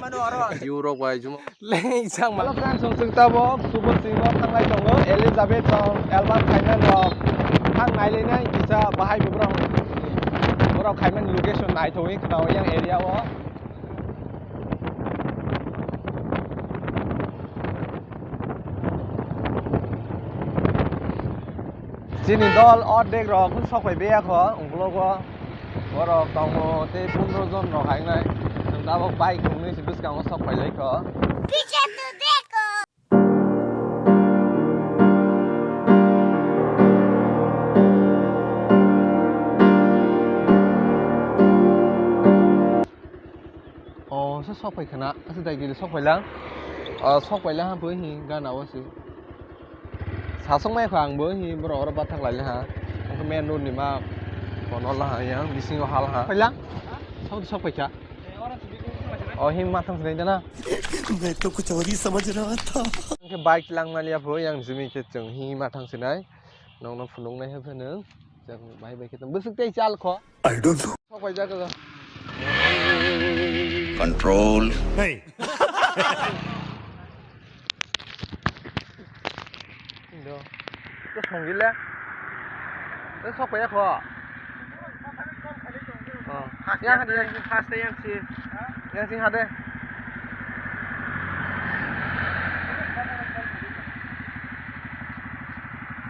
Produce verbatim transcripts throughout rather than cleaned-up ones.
View rok bai jumo. Leng chang ma. Hello friends, chwng tabok Subol Singh no thanglai tongo. Elizabeth rok, Elbar Khaimani rok. Thang nailainai kisa bahai bo borok. Borok Khaimani location naithogwi khwnao yang area o. Chini dol ordek rok sok phai beyakho, ungkologo borok tongo tei pondro jon rok hai wngnai. Chwng tabok bike thwngwi se bwskango sok phai laikho. O se sok phai khna, aswk dai gili sok phai lang. O sok phai lang ha bwhi gana o se. Sasok mai kha ang bo hi borok oro bathak lai ha. Ang main road ni ma kono la ha yang bisingo hal ha. Phai lang. Sok sok phai kha. O hi ma thang sinai dana. मैं तो कुछ और ही समझ रहा था। Ang khe bike lang na liya pho yang simi khe chwng hi ma thang sinai. Nong no phunuk nai ha phano. Chwng bai bai khe tong bwswk tei chal kho. I don't know. Sok phai jak kha. Control. Hey. Indo. To songile. To sok phai kho. Oh. Yang hade yang sing first yang si. Yang sing hade.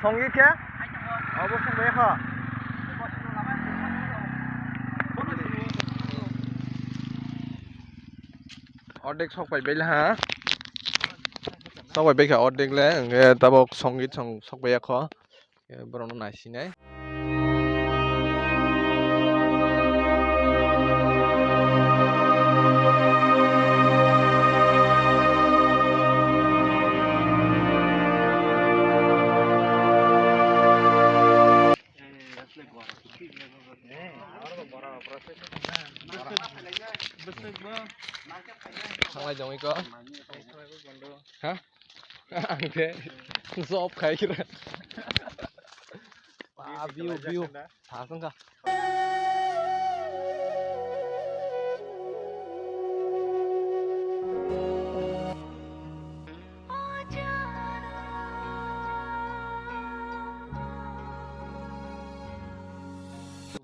Songi khe? Obo sok phai kho. Ordek sok phai bela ha. Sok phai bela ordek le, hwnkhe tabok songit song sok phai kho. Borokno naisinai. Thanglai jongoi ko. Ha? Ang khe job khai kira. Ba, view, view. Tha song kha.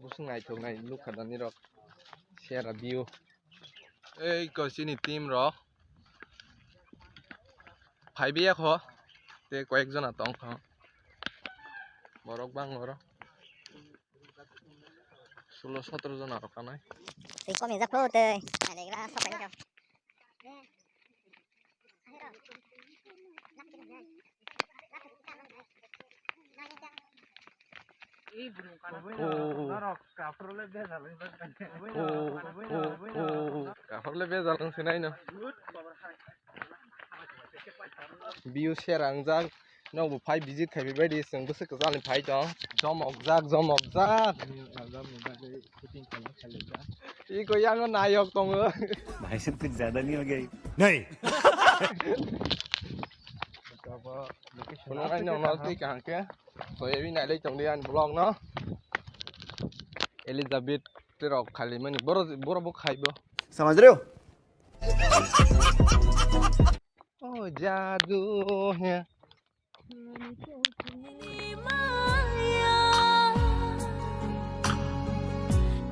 Busung naithok nai nukha nani rok. Sera view. Ei ko chini team rok. Phaibiya kho. Tei koyek jona tong kho. Borok bang oro. Sulo sotro jona rok kanai. Tei kom jak kho tei. Naigra sok kha. Kaphor le bejal wng sinai no. View share ang jak. Nokbo phai visit khai bai di, chwng bwswk kwchangni phai tong. Jomok jak, jomok jak. Iko yango nayok tongo. भाई साहब कुछ ज्यादा नहीं हो गया ये? नहीं। Phunuknai nokno twi kaham khe. Soyabi nailai tongdi ani vlog no. Elizabeth rok khalimani. Boro, boro bo khaibo. समझ रहे हो? O jadu he.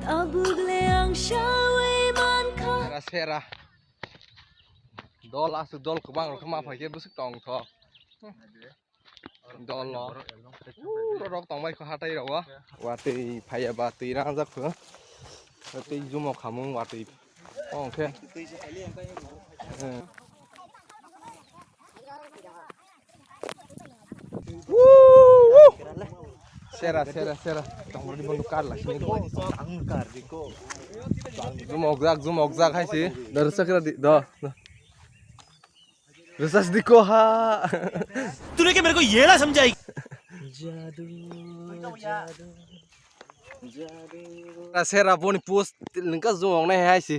Tabuk le ang sawi mankha. Sera, sera. Dol aswk dol kwbang rok ma phai khe bwswk tong kho. Dol no. Uro rok tong bai kho hatai rogo. Watwi phaiya ba twi rangjak kho. Tei jumo khamung watwi. Ongkhe. Sera, sera, sera. Tongmani bondo kar la sini. Ang kar diko. Jumok jak, jumok jak hai si. Dar sakra di, do. Rwchas di ko ha. तूने क्या मेरे को ये ना समझाई? Jadu, jadu, jadu. Sera boni post lengka jumok nai hai si.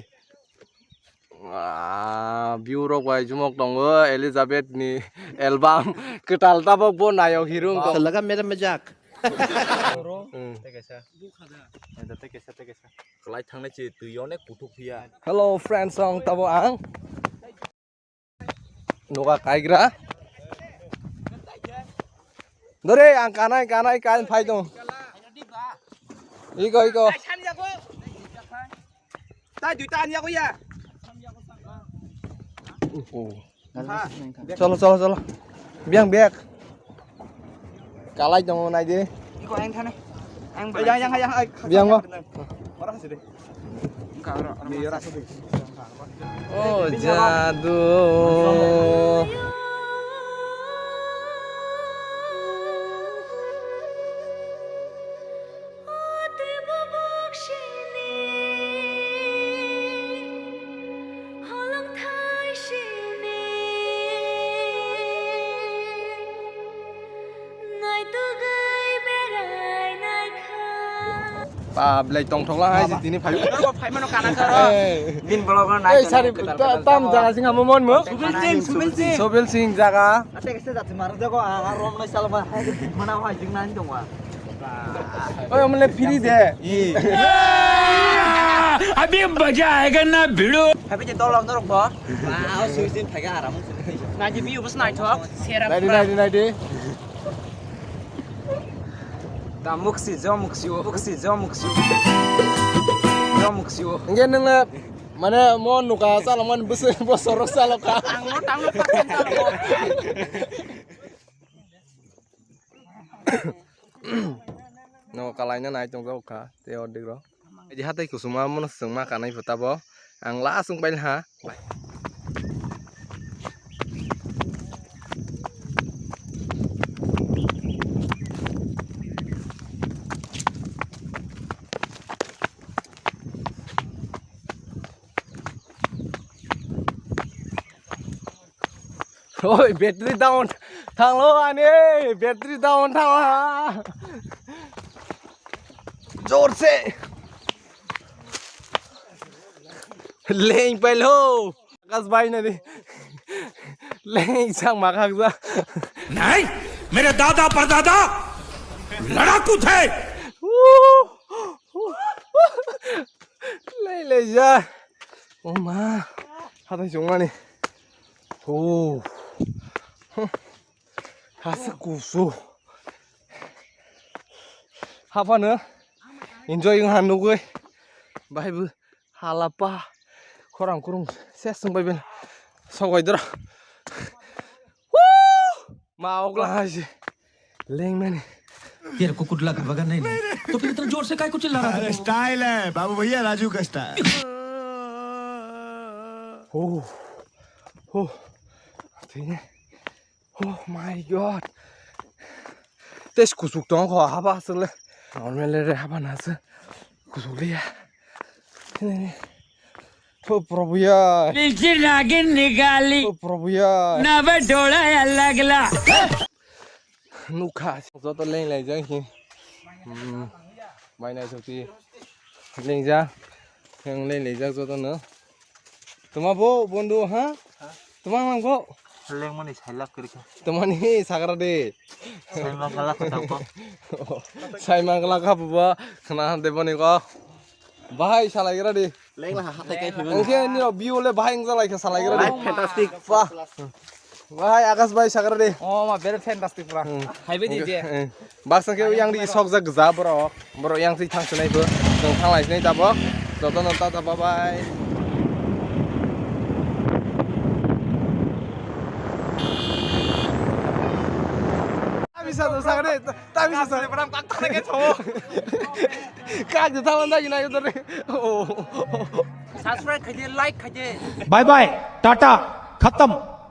Ah, view rok bai jumok tongo Elizabeth ni album kwtal tabok bo nayok hero wngkha. तो लगा मेरा मजाक। Oro. Hmm. Tei kaisa. Tei kaisa, tei kaisa. Kwlai thangnai se twi onek kuthuk phiya. Hello friends, ang tabo ang. Noga kaigra. Dore ang kanai kanai kain phai tong. Iko iko. Tai duita ani aku ya. Oh. Ha. Cholo cholo cholo. Biang bek. Kalai tongo nai de. Iko yang thane. Yang yang yang yang. Biang mo. Ora sih deh. Enggak ora. Biar aku deh. Oh jadu. Pa belai tongthok la hai tini phai. Norok phai mano kana karo. Hey. Bin bolok na. Ei sari tam jaga sing amo mon mo. Subil sing, subil sing. Subil sing jaga. Ate kese jati mar jago a rom na sal ma hai mana hai jing nan dong wa. Oi omle free de. Abhi maza aayega na bhidu. Happy je tolong norok bo. Wow, subil sing phai ga aram. Na je view bus nai thok. Nai di nai di nai di. Da muksi jo muksi o muksi jo muksi o. Jo muksi o. Hingke nongo mane mo nuka salokmani bwswk bosoro salokha. Ang no tangno paksa salokha. No kalaina nai tong kha tei ordek ro. Idi hatai kusuma mono swngma kanai pho tabo. Ang last wng pail ha. Oi, battery down. Thanglo ani, battery down thanglo ha. Jorse. Leng pailo. Akas bai na di. Leng sang makak ja. नहीं, मेरे दादा परदादा लड़ाकू थे। Leng leng ja. Oh ma. Hatai chungmani. Oh. Hasa kusu. Haphano enjoy wngha nugwi. Bahai bo halapa khorang kurung ses wngbai ben. Sogoi doro. Woo! Ma ogla haji. Lengmani. तेरे को कुछ लगा वगा नहीं, नहीं। तो फिर इतना जोर से काय को चिल्ला रहा था अरे तू? स्टाइल है बाबू भैया, राजू का style. Oh. Oh. Tini. Oh my God. Tes kusuk tong kho haba asle. Normal re haba nase. Kusuk liya. Tini. Oh Prabhu ya. नीचे नागिन निकाली। Oh Prabhu ya. नवा डोला अलगला। Nukha joto leng lai jang hi. Hmm. Mai nai sokti. Leng ja. Yang leng lai jak joto no. Tuma bo bondu ha? Tuma mang bo? Leng mani sai lak kiri ka. Tuma ni sagra de. Sai mang galak ka ko. Sai mang galak ka buba. Khna de boni ko. Bahai salai gra de. Leng la hatai kai phimani. Oke ni view le bahai ngjalai ka salai gra de. Life fantastic. Wah. Wahai Akash bhai sagra de. Oh ma very fantastic pura. Hmm. Hai bedi je. Eh, baksa khe yang di sok jak gja borok. Borok yang si thang sinai bo. Jong thang lai sinai tabok. Joto no tata bye bye. Tabi sa to sagra de. Tabi sa sagra. Pura kak thang ke tho. Kak de thang da gina yo dore. Oh. Subscribe khaje, like khaje. Bye bye, tata, khatam.